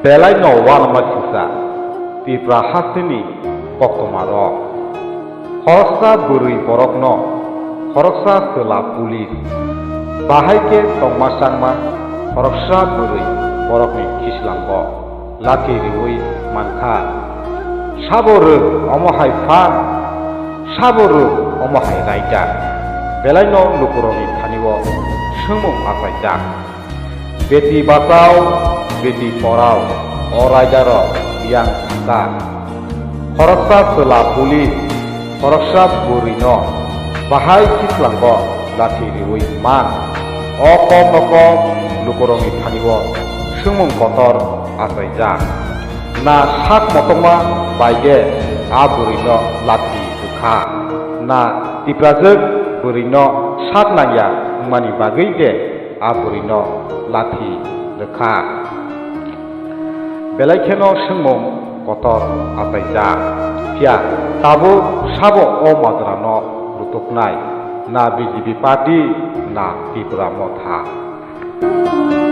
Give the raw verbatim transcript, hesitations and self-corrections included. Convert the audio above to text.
Belai no uanama sisa Tipra hasteni koktwma rok. Khoroksa bwrwi borokno khoroksa chwla police, bahai khe tongma changma khoroksa bwrwi borokni khislango lathi riwi mankha. Sabo rwk omo hai phan, sabo rwk omo hai raida. Belai no lukurokni thani o swngmung achaijak. Beti bachao, beti porao, o raidarok yang thangkha. Khoroksa chwla police, khoroksa bwrwino bahai khislango lathi riwi man. O kokno kok lukurokni thani o swngmung kotor achaijak. Na sak motokma bai khe a bwrwino lathi rwkha, na Tiprajwk bwrwino sak nangya wngmani bagwi de a bwrwino lathi rwkha. Belai kheno swngmung kotor achaijak. Phiya tabuk sabo o majrano rutuknai, na B J P party, na Tipra Motha.